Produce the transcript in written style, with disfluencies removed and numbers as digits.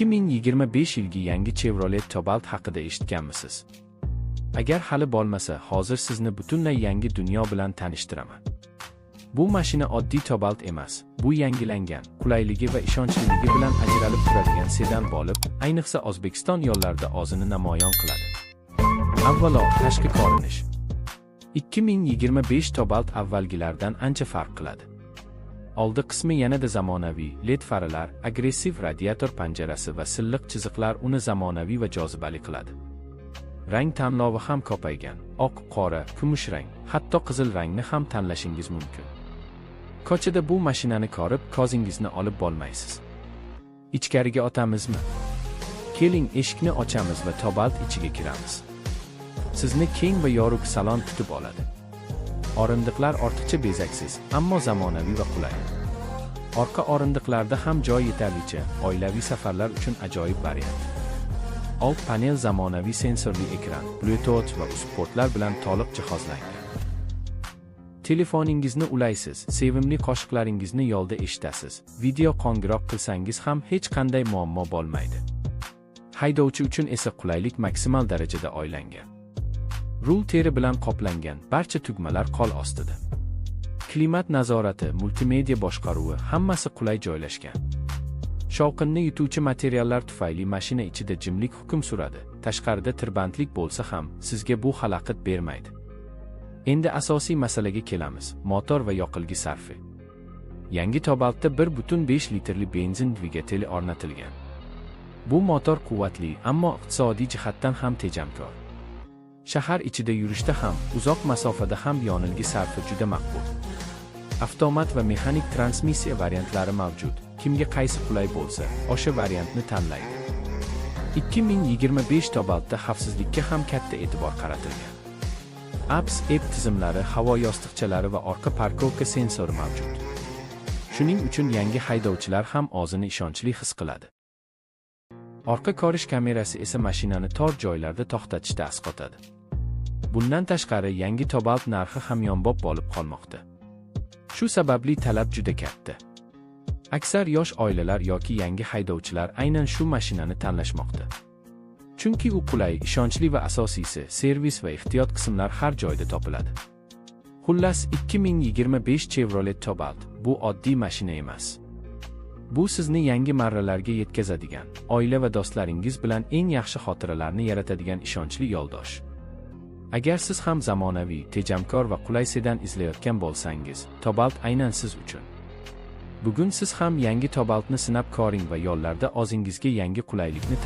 2025 yilgi yangi Chevrolet Cobalt haqida eshitganmisiz? Agar hali bo'lmasa, hozir sizni butunlay yangi dunyo bilan tanishtiraman. Bu mashina oddiy Cobalt emas, bu yangilangan, qulayligi va ishonchliligi bilan ajralib turadigan sedan bo'lib, ayniqsa O'zbekiston yo'llarida o'zini namoyon qiladi. Avvalo, tashqi ko'rinish. 2025 Cobalt avvalgilardan ancha farq qiladi. Oldi qismi yanada zamonaviy, LED faralar, agressiv radiator panjarasi va silliq chiziqlar uni zamonaviy va jozibali qiladi. Rang tanlovi ham ko'paygan: oq, qora, kumush rang, hatto qizil rangni ham tanlashingiz mumkin. Ko'chada bu mashinani ko'rib, ko'zingizni olib bo'lmaysiz. Ichkariga o'tamizmi? Keling, eshikni ochamiz va Cobalt ichiga kiramiz. Sizni keng va yorug' salon kutib oladi. O'rindiqlar ortiqcha bezaksiz, ammo zamonaviy va qulay. Orqa o'rindiqlarda ham joy yetarlicha, oilaviy safarlar uchun ajoyib variant. Old panel zamonaviy sensorli ekran, Bluetooth va USB portlar bilan to'liq jihozlangan. Telefoningizni ulaysiz, sevimli qo'shiqlaringizni yo'lda eshitasiz. Video qo'ng'iroq qilsangiz ham hech qanday muammo bo'lmaydi. Haydovchi uchun esa qulaylik maksimal darajada o'ylangan. Rul teri bilan qoplangan, barcha tugmalar qo'l ostida. Klimat nazorati, multimedia boshqaruvi, hammasi qulay joylashgan. Shovqinni yutuvchi materiallar tufayli mashina ichida jimlik hukm suradi. Tashqarida tirbandlik bo'lsa ham, sizga bu xalaqit bermaydi. Endi asosiy masalaga kelamiz: motor va yoqilgi sarfi. Yangi Cobaltda 1.5 litrli benzin dvigateli o'rnatilgan. Bu motor quvvatli, ammo iqtisodiy jihatdan ham tejamkor. Shahar ichida yurishda ham, uzoq masofada ham yonilgi sarfi juda maqbul. Avtomat va mexanik transmissiya variantlari mavjud. Kimga qaysi qulay bo'lsa, o'sha variantni tanlaydi. 2025 Cobaltda xavfsizlikka ham katta e'tibor qaratilgan. ABS, EBS tizimlari, havo yostiqchalari va orqa парковка sensori mavjud. Shuning uchun yangi haydovchilar ham o'zini ishonchli his qiladi. Orqa ko'rish kamerasi esa mashinani tor joylarda to'xtatishda asqotadi. Bundan tashqari, yangi Cobalt narxi hamyonbop bo'lib qolmoqda. Shu sababli talab juda katta. Aksar yosh oilalar yoki yangi haydovchilar aynan shu mashinani tanlashmoqda. Chunki u qulay, ishonchli va asosiysi, servis va ehtiyot qismlar har joyda topiladi. Xullas, 2025 Chevrolet Cobalt bu oddiy mashina emas. Bu sizni yangi marralarga yetkazadigan, oila va do'stlaringiz bilan eng yaxshi xotiralarni yaratadigan ishonchli yo'ldosh. Agar siz ham zamonaviy, tejamkor va qulay sedan izlayotgan bo'lsangiz, Cobalt aynan siz uchun. Bugun siz ham yangi Cobaltni sinab ko'ring va yo'llarda o'zingizga yangi qulaylikni